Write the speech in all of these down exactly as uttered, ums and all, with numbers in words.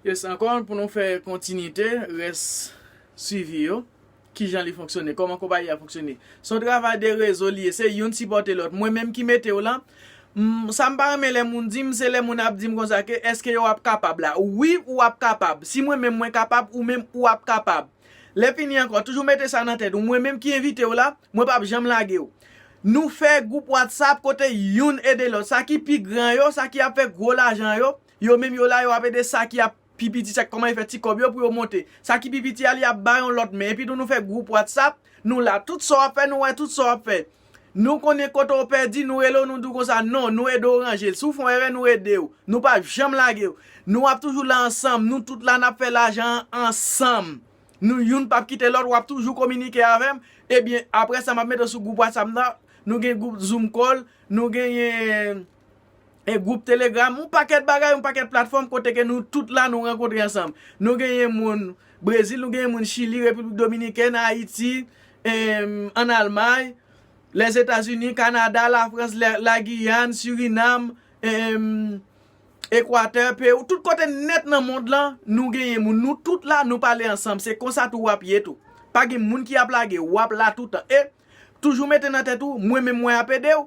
Yes, ankò pou nou fè kontinite, rès swivi yo, kijan li fonksyone, kòman konpayi a fonksyone. Se yon travay de rezo li ye, se youn sipòte lòt. Mwen menm ki mete w la, m, sa m pa renmen lè moun di m, se lè moun ap di m konsa ke èske yo ap kapab la. Wi, ou ap kapab. Si mwen menm mwen kapab, ou menm ou ap kapab. Lè fini ankò, toujou mete sa nan tèt ou. Mwen menm ki envite w la, mwen p ap janm lage w. Nou fè gwoup WhatsApp kote youn ede lòt. Sa ki pi gran yo, sa ki ap fè gwo lajan yo, yo menm yo la, yo ap ede sa ki ap pi piti, sa ki kòman yo fè ti kòb yo pou yo monte. Sa ki pi piti a, li ap ba yon lòt men. Epi tou nou fè gwoup WhatsApp, nou la. Tout sa w ap fè, nou wè tout sa w ap fè. Nou konnen kote w pèdi, nou rele w, nou di w konsa, non, nou ede w ranje l. Si w fè yon erè, nou ede w. Nou p ap janm lage w. Nou ap toujou la ansanm. Nou tout la, n ap fè lajan an ansanm. Nou youn p ap kite lòt, w ap toujou kominike avè m. Ebyen, apre sa, m ap mete w sou gwoup WhatsApp la. Nou gen gwoup Zoom call, nou genyen e gwoup Telegram, yon pakèt bagay, yon pakèt platfòm kote ke nou tout la, nou rankontre ansanm. Nou genyen moun Brezil, nou genyen moun Chili, Repiblik Dominikèn, Ayiti, em, ann Almay, Lèzetazini, Kanada, Lafrans, La, Lagiyàn, Sirinam, em, Ekwatè, Pewou, tout kote nèt nan mond lan, nou genyen moun. Nou tout la, nou pale ansanm. Se konsa tou w ap ye tou. Pa gen moun ki ap lage w, w ap la toutan. E toujou mete nan tèt ou, mwen menm mwen ap ede w,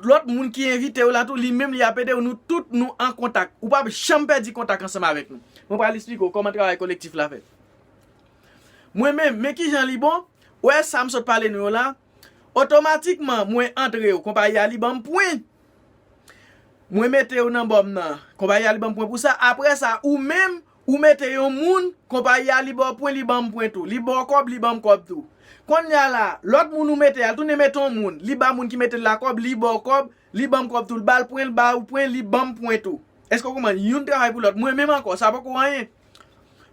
lòt moun ki envite w la tou, li menm li ap ede w, nou tout nou an kontak. Ou p ap janm pèdi kontak ansanm avèk nou. Mwen pral eksplike w kòman travay kolektif la fèt. Mwen menm, men kijan li bon, ou wè sa m sot pale nou yo la, otomatikman mwen antre yo, konpayi a li ban m pwen. Mwen mete yo nan bò m nan. Konpayi a li ban m pwen pou sa. Apre sa, ou menm, ou mete yon moun, konpayi a li ba w pwen, li ban m pwen tou. Li ba w kòb, li ban m kòb tou. Kounye a la, lòt moun ou mete a, l tounen mete yon moun. Li ba moun ki mete l la kòb, li ba w kòb, li ban m kòb tou. L ba l pwen, l ba ou pwen, li ban m pwen tou. Èske w konprann? Youn travay pou lòt. Mwen menm ankò, sa poko anyen.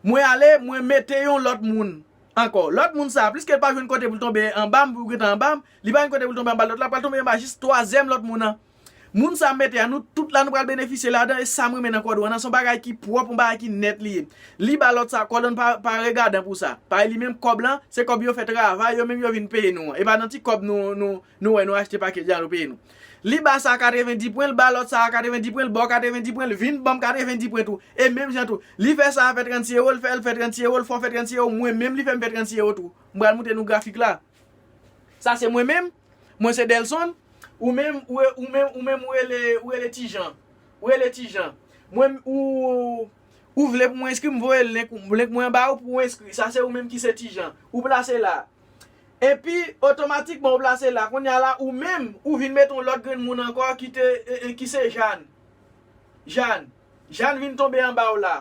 Mwen ale, mwen mete yon lòt moun ankò. Lòt moun sa, pliske l pa jwenn kote pou l tonbe anba m, pou l gentan anba m, li pa jwenn kote pou l tonbe anba lòt la, pral tonbe anba jis twazyèm lòt moun nan. Moun sa m mete a, nou tout la nou pral benefisye ladan, e sa m renmen nan kòdon an nan, se yon bagay ki pwòp, yon bagay ki nèt li ye. Li ba lòt sa kòdon pa, pa regadan pou sa. Paske li menm kòb lan, se kòb yo fè travay, yo menm yo vin peye nou an. E pa nan ti kòb nou, nou, nou wè nou achte pakèt jan yo peye nou. Li ba sa katrevendi pwen, l ba lòt sa katrevendi pwen, l ba w katrevendi pwen, l vin ban m katrevendi pwen tou. E menm jan tou, li fè sa fè trannsis ewo, l fè, l fè trannsis ewo, l fè w fè trannsis ewo, mwen menm li fè m fè trannsis ewo tou. M pral montre nou grafik la. Sa se mwen menm, mwen se Delson, ou menm, ou, ou menm, ou menm, ou rele, ou rele Ti Jan. Ou rele Ti Jan. Mwen, ou, ou vle pou mwen enskri, m voye link, link mwen ba ou pou w enskri. Sa se ou menm ki se Ti Jan. Ou plase la. Epi, otomatikman, ou plase la. Kounye a la, ou menm, ou vin mete yon lòt grenn moun ankò ki te, e, e, ki se Jàn. Jàn. Jàn vin tonbe anba w la.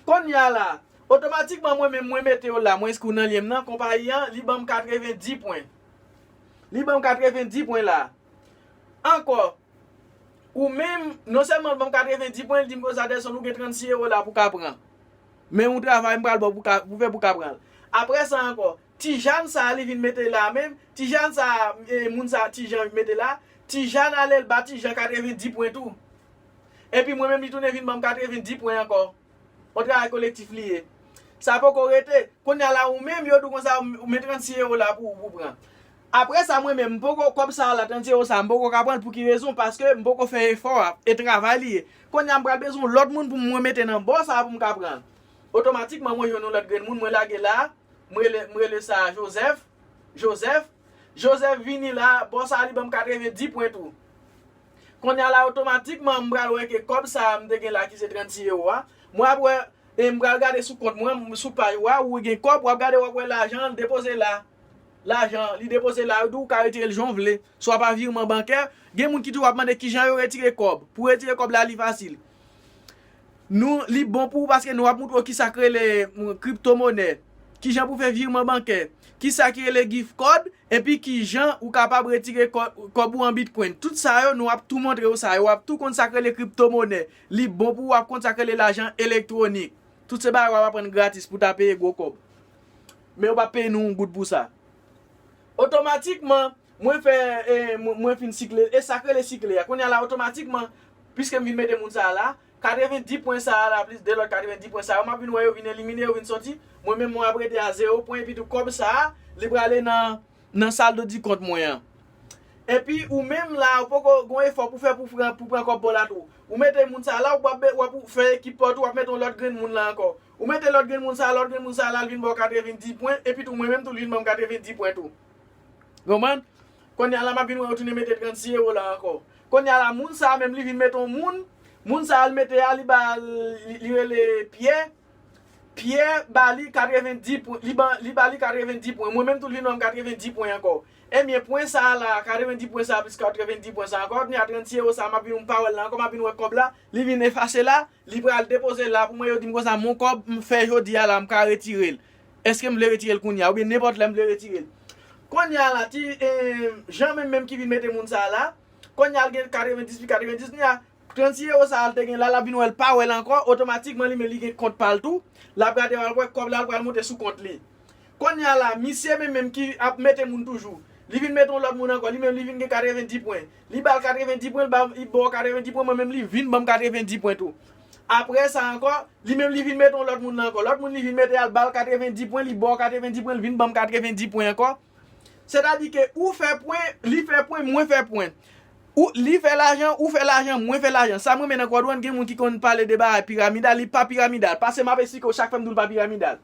Kounye a la, otomatikman, mwen menm, mwen mete w la. Mwen enskri w nan lyen m nan. Konpayi an, li ban m katrevendi pwen. Li ban m katrevendi pwen la. Ankò, ou menm, non sèlman l ban m katrevendi pwen, li di m konsa, Delson, ou gen trannsis ewo la pou w ka pran. Men yon travay m pral ba w pou ka, pou fè pou w ka pran l. Apre sa ankò, Ti Jàn sa a, li vin mete la menm. Ti Jàn sa a, e, moun sa a, Ti Jan mete la. Ti Jàn ale, l ba Ti Jan katrevendi pwen tou. Epi mwen menm, li tounen vin ban m katrevendi pwen ankò. Yon travay kolektif li ye. Sa poko rete. Kounye a la, ou menm, yo di w konsa, ou men trannsis ewo la pou, pou pran. Apre sa, mwen menm, m poko, kòb sa a la, trannsis ewo sa a, m poko ka pran l. Pou ki rezon? Paske m poko fè efò a, e travay li ye. Kounye a, m pral bezwen yon lòt moun pou mwen mete nan bò sa a pou m ka pran l. Otomatikman, mwen jwenn yon lòt grenn moun, mwen lage la, mwen rele, mwen rele sa Jozèf. Jozèf, Jozèf vini la, bò sa a, li ban m katrevendi pwen tou. Kounye a la, otomatikman, m pral wè ke kòb sa a m te gen la ki se trannsis ewo a. Mwen ap wè, e m pral gade sou kont mwen, sou paj ou a, ou gen kòb, w ap gade, w ap wè lajan an, l depoze la. Lajan an, li depoze la, yo di w ka retire l jan w vle, swa pa virman bankè. Gen moun ki di w ap mande kijan yo retire kòb. Pou retire kòb la, li fasil. Nou, li bon pou ou paske nou ap moutre w kisa k rele, mm, kriptomonè, kijan pou fè virman bankè, kisa ki rele gift card, epi kijan ou kapab retire kò-, kòb ou an Bitcoin. Tout sa yo, nou ap tou montre w sa yo. W ap tou konn sa k rele kriptomonè. Li bon pou w ap konn sa k rele lajan elektwonik. Tout se bagay w ap aprann gratis pou ta peye gwo kòb. Men yo p ap peye nou yon goud pou sa. Otomatikman, mwen fè, e, mwen, mwen fin sikle, e sa k rele sikle a. Kounye a la, otomatikman, piske m vin mete moun sa a la, katrevendi pwen sa a la, plis de lòt katrevendi pwen sa a, m ap vin wè yo vin elimine, yo vin soti. Mwen menm, mwen ap rete a zewo pwen, epi tou kòb sa a, li prale nan, nan saldo di kont mwen an. Epi, ou menm la, ou poko gon efò pou fè pou pran, pou pran kòb pa w la tou. Ou mete moun sa la, w ap, w ap fè ekip pa w tou, w ap mete yon lòt grenn moun la ankò. Ou mete lòt grenn moun sa, lòt grenn moun sa la, l vin ba w katrevenndis pwen, epi tou mwen menm tou, l vin ban m katrevenndis pwen tou. Konprann? Kounye a la, m ap vin wè yo tounen mete trannsis ewo la ankò. Kounye a la, moun sa a menm, li vin mete yon moun, moun sa a l mete a, li ba, li, li rele Pyè. Pyè ba li katrevenndis pwen, li ba, li ba li katrevenndis pwen. Mwen menm tou, l vin ban m katrevenndis pwen ankò. Ebyen, pwen sa a la, katrevenndis pwen sa a plis katrevenndis pwen sa a ankò, kounye a trannsis ewo sa a, m ap vin, m pa wè l la ankò, m ap vin wè kòb la, li vin efase la, li pral depoze la pou mwen, yo di m konsa, mon kòb m fè jodi a la, m ka retire l. Èske m vle retire l kounye a? Oubyen nenpòt lè m vle retire l. Kounye a la, ti, eh, Jan menm menm ki vin mete moun sa a la, kounye a l gen katrevenndis pi katrevenndis, kounye a, trannsis ewo sa a l te gen la, l ap vin wè l pa wè l ankò, otomatikman li menm li gen kont pa l tou, l ap gade l ap wè kòb la l pral monte sou kont li. Kounye a la, misye menm menm ki ap mete moun toujou, li vin mete yon lòt moun ankò, li menm li vin gen katrevenndis pwen. Li ba l katrevenndis pwen, li ba, li ba w katrevenndis pwen, mwen menm li vin ban m katrevenndis pwen tou. Apre sa ankò, li menm li vin mete yon lòt moun la ankò. Lòt moun li vin mete a, l ba l katrevenndis pwen, li ba w katrevenndis pwen, li vin ban m katrevenndis pwen ankò. Sètadi ke ou fè pwen, li fè pwen, mwen fè pwen. Ou, li fè lajan, ou fè lajan, mwen fè lajan. Sa m renmen nan Quad One, gen moun ki konn pale de bagay piramidal, li pa piramidal. Pase m ap esplike w chak fwa m di w l pa piramidal.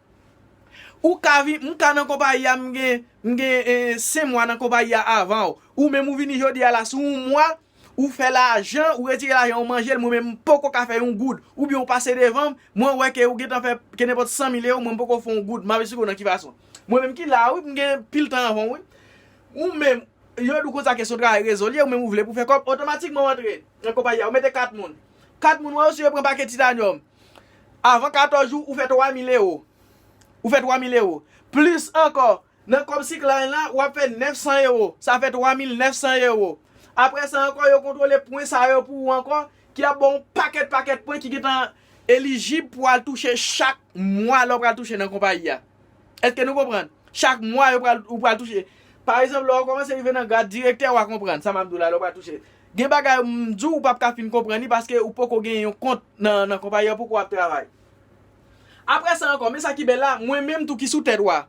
Ou ka vin, m ka nan konpayi a, m gen, m gen, eh, senk mwa nan konpayi a avan w. Ou menm ou vini jodi a la, sou yon mwa, ou fè lajan, ou retire lajan, ou manje l, mwen menm m poko ka fè yon goud. Oubyen ou pase devan m, mwen wè ke ou gentan fè ke nenpòt san mil ewo, mwen m poko fè yon goud. M ap esplike w nan ki fason. Mwen menm ki la, wi, m gen pil tan avan w, wi. Ou menm, yo di w konsa ke se yon travay rezo l ye, ou menm ou vle pou fè kòb, otomatikman w antre nan konpayi a, ou mete kat moun. Kat moun, wè yo si yo pran pakèt titanyòm. Avan katòz jou, ou fè twa mil ewo. Ou fè twa mil ewo. Plis ankò, nan kòb Siklay la, w ap fè nèf san ewo. Sa fè twa mil nèf san ewo. Apre sa ankò, yo kontwole pwen sa yo pou ou ankò, ki ap ba w yon pakèt, pakèt pwen ki gentan elijib pou al touche chak mwa lè w pral touche nan konpayi a. Èske nou konprann? Chak mwa, yo pral, ou pral touche. Pa egzanp, lè w kòmanse rive nan grad direktè, w a konprann sa m ap di w la, lè w pral touche. Gen bagay m di w, ou p ap ka fin konprann li paske ou poko gen yon kont nan, nan konpayi a, poko ap travay. Apre sa ankò, men sa ki bèl la, mwen menm tou ki sou tèt ou a.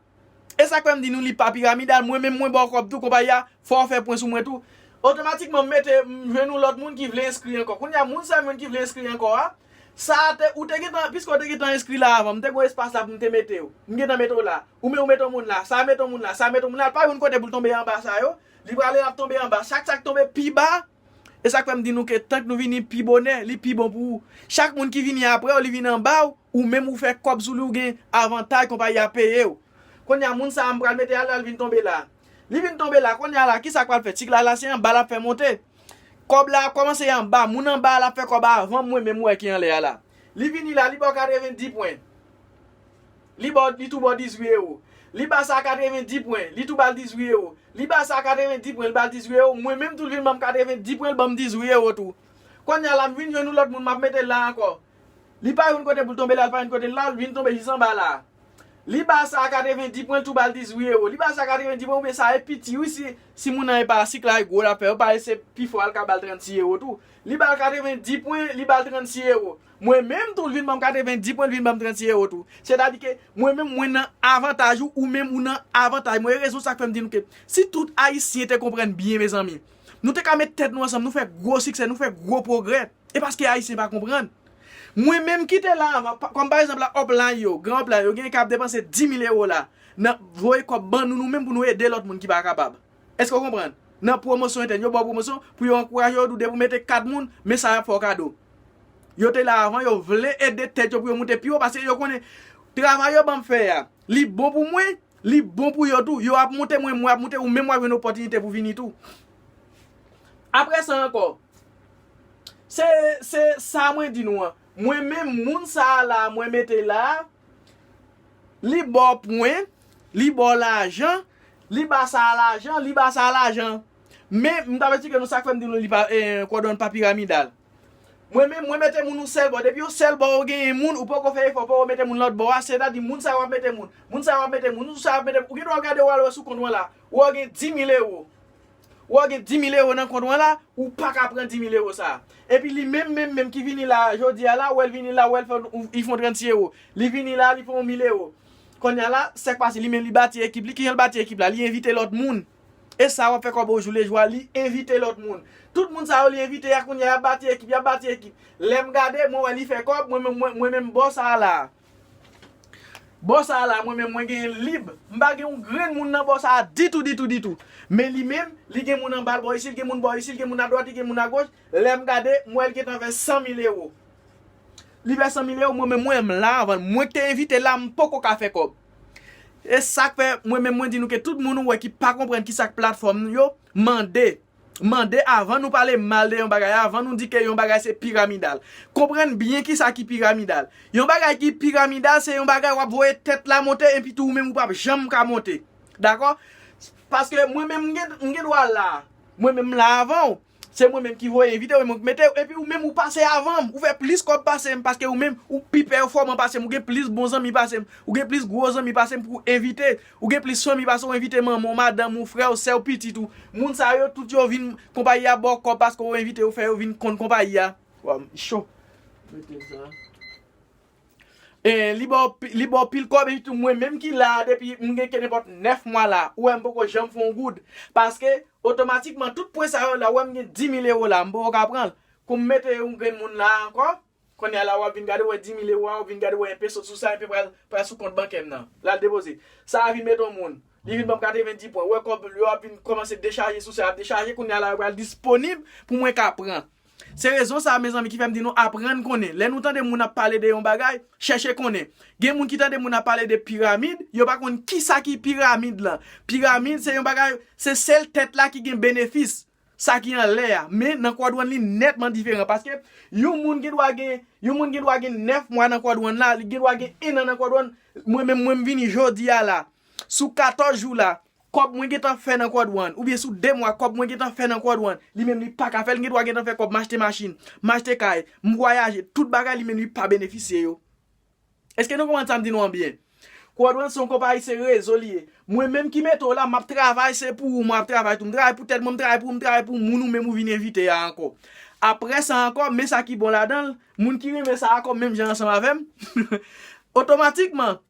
E sa k fè m di nou li pa piramidal, mwen menm mwen ba w kòb tou, konpayi a, fò w fè pwen sou mwen tou. Otomatikman, m mete, m jwenn yon lòt moun ki vle enskri ankò. Kounye a, moun sa menm ki vle enskri ankò a, sa a te, ou te gentan, piske w te gentan enskri la avan, m te gen espas la pou m te mete w. M gentan mete w la. Ou menm ou mete yon moun la, sa a mete yon moun la, sa a mete yon moun la, l pa jwenn kote pou l tonbe anba sa yo. Li prale, l ap tonbe anba. Chak sa k tonbe pi ba, e sa k fè m di nou ke tank nou vini pi bonè, li pi bon pou ou. Chak moun ki vini apre w, li vin anba w, ou menm ou fè kòb sou li, ou gen avantaj, konpayi a peye w. Kounye a, moun sa a m pral mete a la, l vin tonbe la. Li vin tonbe la, kounye a la, ki sa k pral fèt? Siklay la, se anba l ap fè monte. Kòb la ap kòmanse anba, moun anba a l ap fè kòb avan mwen menm wè ki anlè a la. Li vini la, li ba w katrevenndis pwen. Li ba w, li tou ba w dizuit ewo. Li ba sa a katrevenndis pwen, li tou ba l dizuit ewo. Li ba sa a katrevenndis pwen, li ba l dizuit ewo. Mwen menm tou, l vin ban m katrevenndis pwen, l ban m dizuit ewo tou. Kounye a la, m vin jwenn yon lòt moun, m ap mete l la ankò. Li pa jwenn kote pou l tonbe la, li pa jwenn kote l la, l vin tonbe jis anba la. Li ba sa a katrevenndis pwen, l tou ba l dizuit ewo. Li ba sa a katrevenndis pwen, oubyen sa e piti, wi, si, si moun nan e pa Siklay gwo l ap fè, yo pa e se pi fò a, l ka ba l trannsis ewo tou. Li ba l katrevenndis pwen, li ba l trannsis ewo. Mwen menm tou, l vin ban m katrevenndis pwen, l vin ban m trannsis ewo tou. Sètadi ke mwen menm, mwen nan avantaj ou, ou menm ou nan avantaj mwen. E rezon sa k fè m di nou ke si tout Ayisyen te konprann byen, mezanmi, nou te ka met tèt nou ansanm, nou fè gwo siksè, nou fè gwo pwogrè. E paske Ayisyen pa konprann. Mwen menm ki te la avan, pa, kòm pa egzanp la, upline yo, gran upline yo, gen k ap depanse dis mil ewo la, nan voye kòb ban nou, nou menm pou nou ede lòt moun ki pa kapab. Èske w konprann? Nan pwomosyon entèn, yo ba w pwomosyon pou yo ankouraje w, depi w mete kat moun, men sa y ap fè w kado. Yo te la avan, yo vle ede tèt yo pou yo moute pi wo, paske yo konnen travay yo ban m fè a, li bon pou mwen, li bon pou yo tou. Yo ap moute, mwen, mwen ap moute, ou menm w ap jwenn opòtinite pou vini tou. Apre sa ankò, se, se sa mwen di nou an. Mwen menm, moun sa a la, mwen mete la, li ba w pwen, li ba w lajan, li ba sa a lajan, li ba sa a lajan. Men, m t ap esplike nou sa k fè m di nou li pa, eh, Quad One pa piramidal. Mwen menm, mwen mete moun yon sèl bò. Depi yon sèl bò ou genyen moun, ou poko fè efò pou ou mete moun lòt bò a, sètadi moun sa yo ap mete moun. Moun sa yo ap mete moun, moun sa yo ap mete moun. Ou gen dwa gade w al wè sou kont mwen la. Ou wè w gen dis mil ewo. Ou wè w gen dis mil ewo nan kont mwen la, ou pa ka pran dis mil ewo sa a. Epi li menm, menm, menm ki vini la jodi a la, ou wè l vini la, ou wè l fè, li fè yon trannsis ewo. Li vini la, li fè yon mil ewo. Kounye a la, sa k pase, li menm li bati ekip li, kijan l bati ekip la? Li envite lòt moun. E sa w ap fè kòb o jou lejwa, li envite lòt moun. Tout moun sa yo li envite a kounye a, y ap bati ekip, y ap bati ekip. Lè m gade, mwen wè li fè kòb, mwen menm, mwen, mwen menm bò sa a la. Bò sa a la, mwen menm, mwen genyen lib. M pa gen yon grenn moun nan bò sa a ditou, ditou, ditou. Men li menm, li gen moun anba l bò isi, li gen moun bò isi, li gen moun adwat, li gen moun agoch. Lè m gade, m wè l gentan fè san mil ewo. Li fè san mil ewo, mwen menm, mwen, m la avan. Mwen k te envite la, m poko ka fè kòb. E sa k fè, mwen menm, mwen di nou ke tout moun ou wè ki pa konprann ki sa k platfòm yo, mande. Mande avan nou pale mal de yon bagay, avan nou di ke yon bagay se piramidal. Konprann byen ki sa ki piramidal. Yon bagay ki piramidal, se yon bagay w ap voye tèt la monte, epi tou ou menm ou p ap janm ka monte. Dakò? Paske mwen menm, m gen, m gen dwa la. Mwen menm, m la avan w. Se mwen menm ki voye envite w, e mwen ki mete w. Epi ou menm, ou pase avan m. Ou fè plis kòb pase m, paske ou menm, ou pi pèfòman pase m. Ou gen plis bon zanmi pase m. Ou gen plis gwo zanmi pase m pou w envite. Ou gen plis fanmi pase w envite manman w, madanm ou, frè w, sè w, pitit ou. Moun sa yo, tout yo vin, konpayi a ba w kòb paske w envite yo, fè yo vin konn konpayi a. Wa, m cho. Mete sa. E, li ba w pi-, li ba w pil kòb, epi tou mwen menm ki la a depi m gen kenenpòt nèf mwa la, ou wè m poko janm fè yon goud. Paske, otomatikman, tout pwen sa yo la, ou wè m gen dis mil ewo la, m poko ka pran l. Kou m mete yon grenn moun la ankò, kounye a la, w ap vin gade, w wè dis mil ewo a, w vin gade, w wè enpe sot sou sa, enpe pral, pral sou kont bankè m nan. L al depoze. Sa a vin mete yon moun. Li vin ban m katrevenndis pwen. Ou wè kòb yo ap vin kòmanse dechaje sou sa, ap dechaje, kounye a la, yo pral disponib pou mwen ka pran. Se rezon sa a, mezanmi, ki fè m di nou aprann konnen. Lè nou tande moun ap pale de yon bagay, chèche konnen. Gen moun ki tande moun ap pale de piramid, yo pa konn ki sa ki piramid lan. Piramid, se yon bagay, se sèl tèt la ki gen benefis. Sa ki anlè a. Men nan Quad One li nètman diferan. Paske yon moun gen dwa gen, yon moun gen dwa gen nèf mwa nan Quad One la, li gen dwa gen en an nan Quad One. Mwen menm, mwen m vini jodi a la. Sou katòz jou la, kòb mwen gentan fè nan Quad One, oubyen sou de mwa, kòb mwen gentan fè nan Quad One, li menm li pa ka fè l, m gen dwa gentan fè kòb, m achte machin, m achte kay, m vwayaje, tout bagay li menm li pa benefisye yo. Èske nou konprann sa m di nou an byen? Quad One se yon konpayi, se rezo li ye. Mwen menm ki mete w la, m ap travay, se pou ou, mwen ap travay tou. M travay pou tèt mwen, m travay pou, m travay pou moun ou menm ou vin envite a ankò. Apre sa ankò, men sa ki bon ladan l, moun ki renmen sa ankò, menm jan ansanm avè m, otomatikman,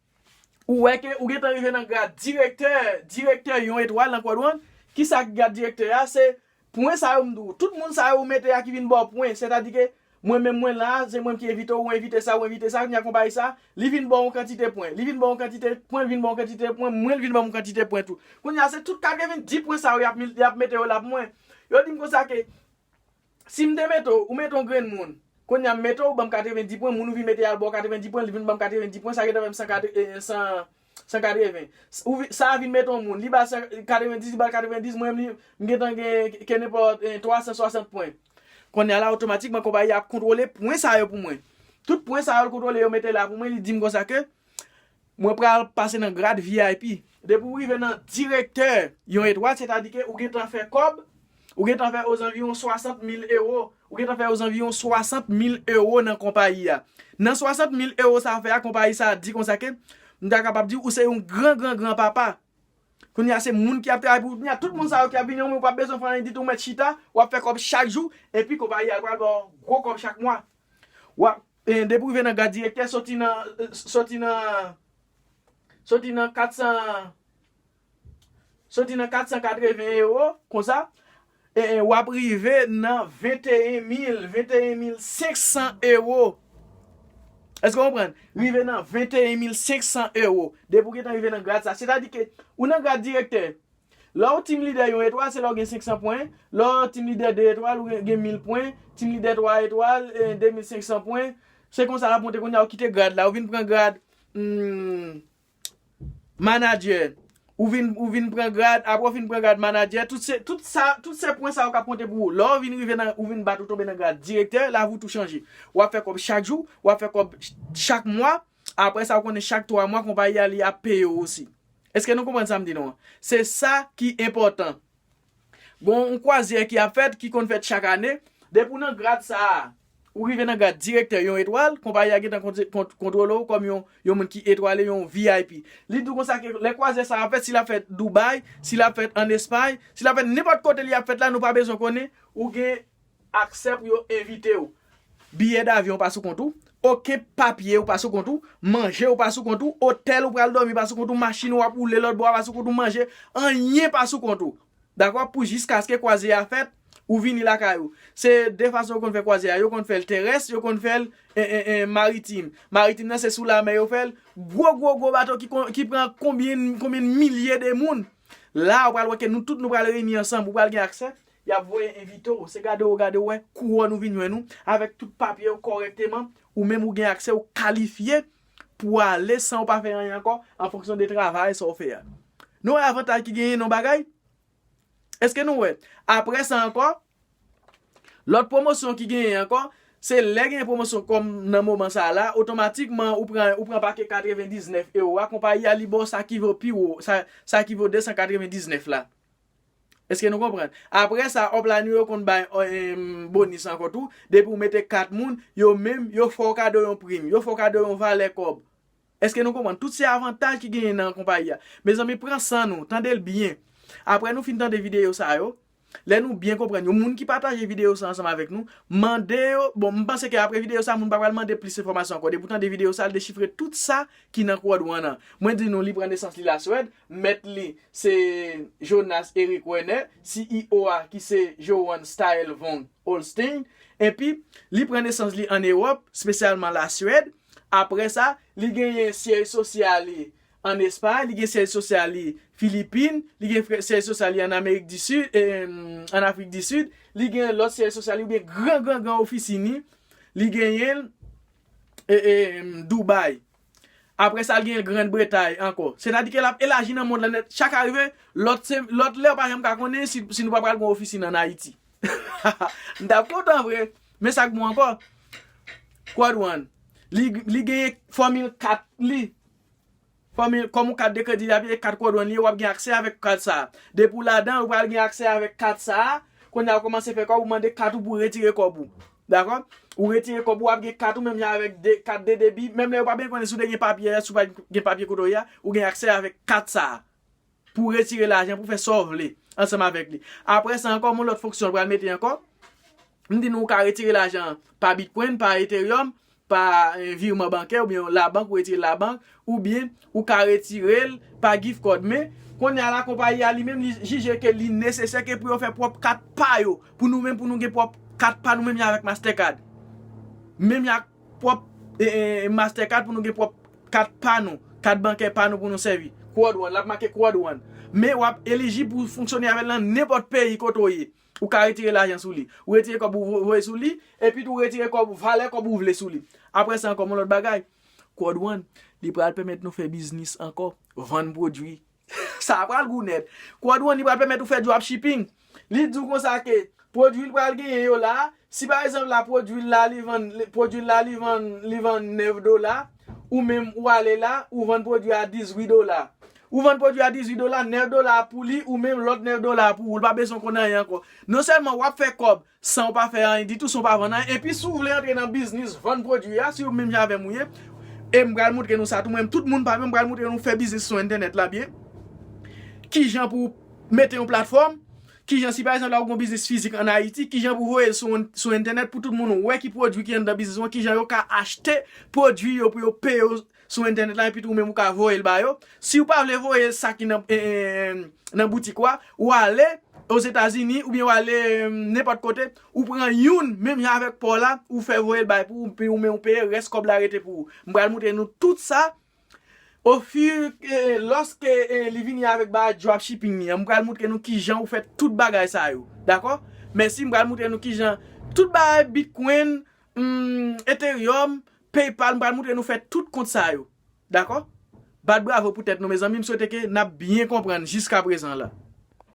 ou wè ke ou gentan rive nan grad direktè, direktè yon etwal nan Quad One. Ki sa ki grad direktè a? Se pwen sa yo m di w. Tout moun sa yo ou mete a ki vin ba w pwen. Sètadi ke mwen menm mwen la, se mwen ki envite w, ou envite sa, ou envite sa, kounye a konpayi sa, li vin ba w yon kantite pwen. Li vin ba w yon kantite pwen, vin ba w yon kantite pwen, mwen l vin ba m yon kantite pwen tou. Kounye a se tout katrevenndis pwen sa yo y ap, y ap mete yo la pou mwen. Yo di m konsa ke, si m te mete w, ou mete yon grenn moun. Kounye a m mete w, ban m katrevenndis pwen, moun ou vin mete a al ba w katrevenndis pwen, li vin ban m katrevenndis pwen, sa gentan fè m san, eh, san, san katreven. Ou vi-, sa a vin mete yon moun, li ba l san, katrevenndis, li ba l katrevenndis, mwen menm li, m gentan gen ke nenpòt, eh, twa san swasant pwen. Kounye a la, otomatikman, konpayi a ap kontwole pwen sa yo pou mwen. Tout pwen sa yo l kontwole, yo mete la pou mwen, li di m konsa ke, mwen pral pase nan grad V I P. Depi w rive nan direktè yon etwal, sètadi ke ou gentan fè kòb, ou gentan fè ozanviwon swasant mil ewo, ou gentan fè ozanviwon swasant mil ewo nan konpayi a. Nan swasant mil ewo sa a fè a, konpayi sa a di konsa ke, m ta kapab di ou se yon gran, gran, gran papa. Kounye a se moun ki ap travay pou ou. Kounye a tout moun sa yo ki ap vini, ou menm ou p ap bezwen fè anyen ditou, ou mèt chita, w ap fè kòb chak jou, epi konpayi a pral ba w gwo kòb chak mwa. W ap, eh, depi w rive nan grad direktè, soti nan, eh, soti nan, soti nan kat san, soti nan kat san katreven ewo, konsa, eh, eh, w ap rive nan venteyen mil, venteyen mil senk san ewo. Èske w konprann? Rive nan venteyen mil senk san ewo. Depi w gentan rive nan grad sa. Sètadi ke ou nan grad direktè. Lè w team leader yon etwal, se lè w gen senk san pwen. Lè w team leader de etwal, ou gen, gen mil pwen. Team leader twa etwal, eh, de mil senk san pwen. Se konsa l ap monte kounye a, ou kite grad la. Ou vin pran grad, hmm, manager. Ou vin, ou vin pran grad, apre w fin pran grad manager, tout se, tout sa, tout se pwen sa yo k ap konte pou ou. Lè w vin rive nan, ou vin bat, ou tonbe nan grad direktè, lavi w tou chanje. W ap fè kòb chak jou, w ap fè kòb ch-, chak mwa. Apre sa, ou konnen chak twa mwa, konpayi a li ap peye w osi. Èske nou konprann sa m di nou an? Se sa ki enpòtan. Gon yon kwazyè ki ap fèt, ki konn fèt chak ane. Depi w nan grad sa a, ou rive nan grad direktè yon etwal, konpayi a gentan kont-, kont-, kontwole w kòm yon, yon moun ki etwale, yon V I P. Li di w konsa ke lè kwazyè sa a ap fèt, si l ap fèt Dubai, si l ap fèt ann Espay, si l ap fèt nenpòt kote li ap fèt la, nou pa bezwen konnen, ou gen aksè pou yo envite w. Biyè davyon pa sou kont ou, okenn papye ou pa sou kont ou, manje ou pa sou kont ou, otèl ou pral dòmi pa sou kont ou, machin ou ap woule lòt bò a pa sou kont ou, manje, anyen pa sou kont ou. Dakò? Pou jiskaske kwaze a fèt, ou vini lakay ou. Se de fason yo konn fè kwaze a. Yo konn fè l terès, yo konn fè l en, en, en, maritim. Maritim nan, se sou lamè yo fè l. Gwo, gwo, gwo bato ki, kon- ki pran konbyen, konbyen milye de moun. La, ou pral wè ke nou tout nou pral reyini ansanm. Ou pral gen aksè. Y ap voye envite w. Se gade w, gade w, wè, kouwòn ou vin jwenn ou, avèk tout papye w kòrèkteman. Ou menm ou gen aksè, ou kalifye pou ale san ou pa fè anyen ankò, an fonksyon de travay sa w fè a. Nou wè avantaj ki genyen nan bagay? Èske nou wè? Apre sa ankò, lòt pwomosyon ki genyen ankò, se lè gen pwomosyon kòm nan moman sa la, otomatikman ou pran, ou pran pake katrevendiznèf ewo a, konpayi a li ba w sa ki vo pi wo, sa, sa ki vo de san katrevendiznèf la. Èske nou konprann? Apre sa, upline yo konn bay, em, bonis ankò tou. Depi ou mete kat moun, yo menm, yo fè w kado yon prim, yo fè w kado yon valè kòb. Èske nou konprann? Tout se avantaj ki genyen nan konpayi a. Mezanmi, pran san nou, tande l byen. Apre nou fin tande videyo sa yo, lè nou byen konprann yo, moun ki pataje videyo sa ansanm avèk nou, mande yo, bon, m panse ke apre videyo sa, moun pa pral mande plis enfòmasyon ankò. Depi w tande videyo sa, l dechifre tout sa ki nan Quad One an. Mwen di nou, li pran nesans li Laswèd, mèt li se Jonas Eric Werner, C E O a ki se Johan Style von Holstein, epi li pran nesans li ann Ewòp, espesyalman Laswèd. Apre sa, li genyen syèj sosyal li ann Espay, li gen syèj sosyal li Filipin, li gen frè- syèj sosyal li ann Amerik di Sid, em, ann Afrik di Sid, li gen lòt syèj sosyal li oubyen gran, gran, gran ofisin li, li genyen l, e, e, em, Dubai. Apre sa, l gen Grann Bretay ankò. Sètadi ke l ap elaji nan mond lan nèt. Chak a rive, lòt se, lòt lè, ou pa janm ka konnen si, si nou pa pral gen ofisin ann Ayiti. M t ap kontan vre. Men sa k bon ankò, Quad One, li, li genyen fòmil kat li. Fòmil, kòm yon kat de kredi, l ap ye kat Quad One li ye, w ap gen aksè avèk kat sa a. Depi w ladan, ou pral gen aksè avèk kat sa a. Kounye a, ou kòmanse fè kòb, ou mande kat ou pou retire kòb ou. Dakò? Ou retire kòb ou, w ap gen kat ou menm jan avèk de, kat de debi. Menm lè yo pa byen konnen si w te gen papye a, si w pa gen papye kote w ye a, ou gen aksè avèk kat sa a. Pou w retire lajan, pou w fè sa w vle ansanm avèk li. Apre sa ankò, yon lòt fonksyon l pral mete ankò. M di nou, ou ka retire lajan pa Bitcoin, pa Ethereum, pa, eh, virman bankè, oubyen labank, ou retire labank, oubyen ou ka retire l pa gift card. Men, kounye a la, konpayi a li menm, li jije ke li nesesè ke pou yo fè pwòp kat pa yo, pou nou menm, pou nou gen pwòp kat pa nou menm jan avèk Mastercard. Menm jan ak pwòp, eh, eh, Mastercard, pou nou gen pwòp kat pa nou, kat bankè pa nou pou nou sèvi. Quad One, l ap make Quad One. Men w ap elijib pou w fonksyone avè l nan nenpòt peyi kote w ye. Ou ka retire lajan sou li. Ou retire kòb ou vo- voye sou li, epi tou ou retire kòb, valè kòb ou vle sou li. Apre sa ankò, yon lòt bagay. Quad One, li pral pèmèt nou fè biznis ankò, vann pwodui. Sa pral gou nèt. Quad One, li pral pèmèt ou fè dropshipping. Li di w konsa ke pwodui l pral genyen yo la, si pa egzanp la, pwodui l la, li vann, pwodui l la, li vann, li vann nèf dola, ou menm ou ale la, ou vann pwodui a dizuit dola. Ou vann pwodui a dizuit dola, nèf dola pou li, ou menm lòt nèf dola pou ou. Li pa bezwen konn anyen ankò. Non sèlman w ap fè kòb san w pa fè anyen ditou, san w pa vann anyen. Epi si w vle antre nan biznis vann pwodui a, si w menm jan avè m ou ye, e m pral montre nou sa tou. Mwen menm, tout moun pa m yo, m pral montre nou fè biznis sou entènèt la byen. Kijan pou w mete yon platfòm, kijan si pa egzanp la ou gen yon biznis fizik ann Ayiti, kijan pou w voye l sou, sou entènèt pou tout moun wè ki pwodui ki anndan biznis ou an, kijan yo ka achte pwodui yo pou yo peye w sou entènèt la, epi tou ou menm ou ka voye l ba yo. Si w pa vle voye sa ki nan, eh, eh, nan boutik ou a, ou ale Ozetazini oubyen ou ale, eh, nenpòt kote, ou pran youn, menm jan avèk pa w la, ou fè voye l bay pou ou, epi ou menm ou peye, rès kòb la rete pou ou. M pral montre nou tout sa, ofi, eh, lòske, eh, li vini avèk bagay dropshipping li an, m pral montre nou kijan ou fè tout bagay sa yo. Dakò? Mèsi, m pral montre nou kijan tout bagay Bitcoin, hmm, Ethereum, PayPal, m pral montre nou fè tout kont sa yo. Dakò? Bat bravo pou tèt nou, mezanmi. M swete ke n ap byen konprann jiska prezan la.